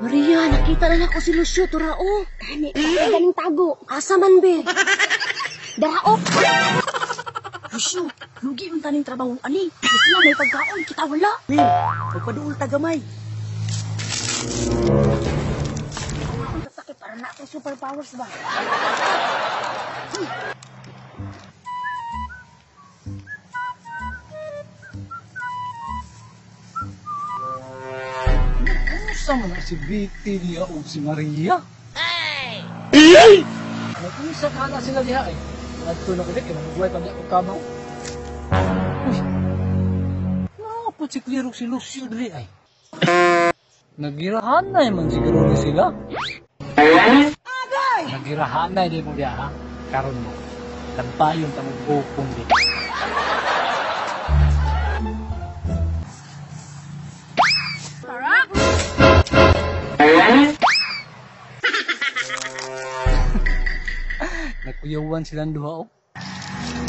Maria, nakita na nako si Lucio, turao. Gani, patay ganing tago. Asa man be? Darao. Lucio, lugi man taning trabaho ani. Gusto na may pagkaon, kita wala. Will, magpaduol ta gamay. Akong sasakit para na akong superpowers ba? Unsa man na si Betty niya o si Maria? Ay! Unsa ka na sila diha ay? Ngadto na ko di kay mabuhay pa niya akong kamaw. Uy. Naa si Claire ug si Lucio diri ay. Nagirahanay man siguro ni sila. Agay! Nagirahanay di mo diha ha. Karon mo. Labayon ta mo bukong di. Nagkuyawan silang duha oh.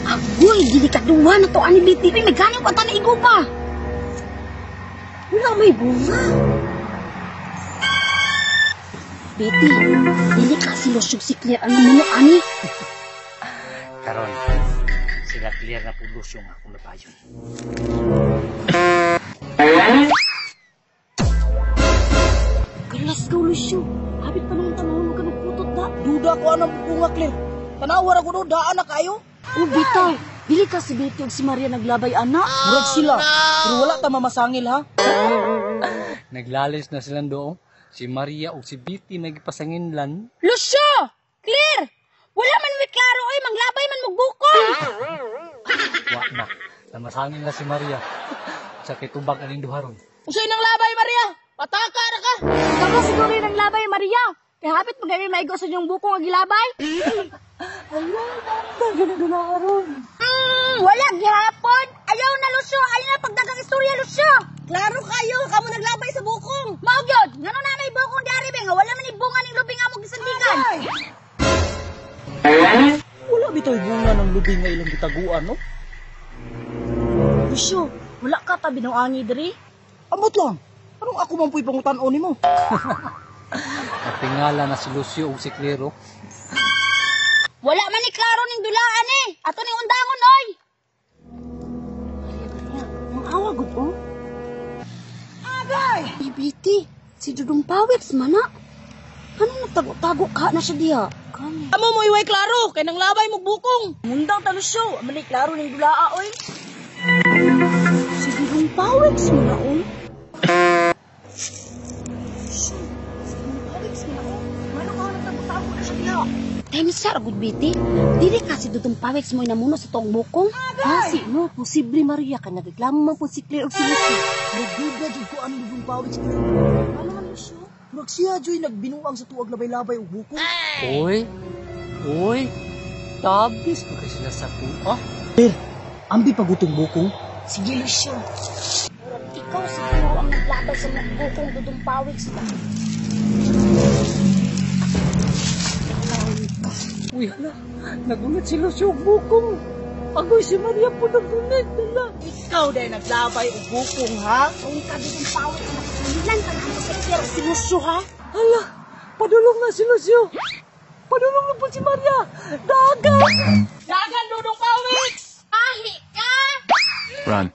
Agoy, dili ka duha na to ani Betty. Uy, may gani pa ta na igo pa. Wala may bunga. Betty, dili ka si Lucio si Claire ang namuno ani. Karon sila Claire na po Lucio nga akong labayon. Kalas ka, Lucio. Habit pa naman tanahon ka nagputot da. Duda ko anang bunga, Claire. Tanawa ra ko do, daan na kayo. O bitaw, dili ka si Betty ug si Maria naglabay ana. Murag sila, pero wala ta mamasangil ha. Naglalis na silang doon. Si Maria o si Betty nagpasanginlan. Lucio! Claire! Wala man mi klaro oy, manglabay man mugbukong. Wa na. Namasangin na si Maria. Sa kitubag aning duha ron. Usay nang labay, Maria. Pataka na ka. Kamo siguro yung naglabay, Maria. Kaya hapit mo gami maigo sa inyong bukong ang gilabay. Dagan na duha ron. Wala gihapon. Ayaw na, Lucio. Ayaw na pagdagang istorya, Lucio. Klaro kayo, kamo naglabay sa bukong. Mao gyud. Ngano na may bukong diari be nga wala man ni bunga ning lubi nga mo gisandigan. Wala bitaw bunga ng lubing nga ilang gitaguan, no? Lucio, wala ka tabi ng angi diri. Amot lang. Anong ako man pu'y pangutan-on nimo? Natingala na si Lucio o si Claire. Oh. Wala man ni klaro ning dulaan eh. Ato ning undangon oy. Maria, Maria, ang awa gud oh. Agay! Ay, Betty, si Dudong Pawits man na. Anong nagtago-tago ka na siya diha? Kani. Amo mo iway klaro kay nang labay mo bukong. Mundang ta Lucio, man ni klaro ning dulaa oy. Si Dudong Pawits man na oy. Lucio, si Dudong Pawits man na oy. Ngano ka nagtago-tago na siya diha? Time sir, good Betty. Dili ka si Dudong Pawits mo inamuno sa tuong bukong. Kasi no, posible Maria ka nagreklamo man po si Claire og si Lucio. Nagduda jud ko ani Dudong Pawits Claire. Ano man Lucio? Murag siya joy nagbinuang sa tuag labay-labay og bukong. Uy! Uy! Tabis pa kasi sila sa kuha. Claire, ambi pagutong bukong. Sige Lucio. Murag ikaw siguro ang naglabay sa mga bukong Dudong Pawits ba? Uy, hala. Nagulat si Lucio og bukong. Agoy si Maria po nagulat. Hala. Ikaw dahil naglabay og bukong ha? Kung ka Dudong Pawits, nakasulilan ka na si Claire o si Lucio ha? Hala. Padulong na si Lucio. Padulong na po si Maria. Dagan! Dagan Dudong Pawits! Ahi ka! Run.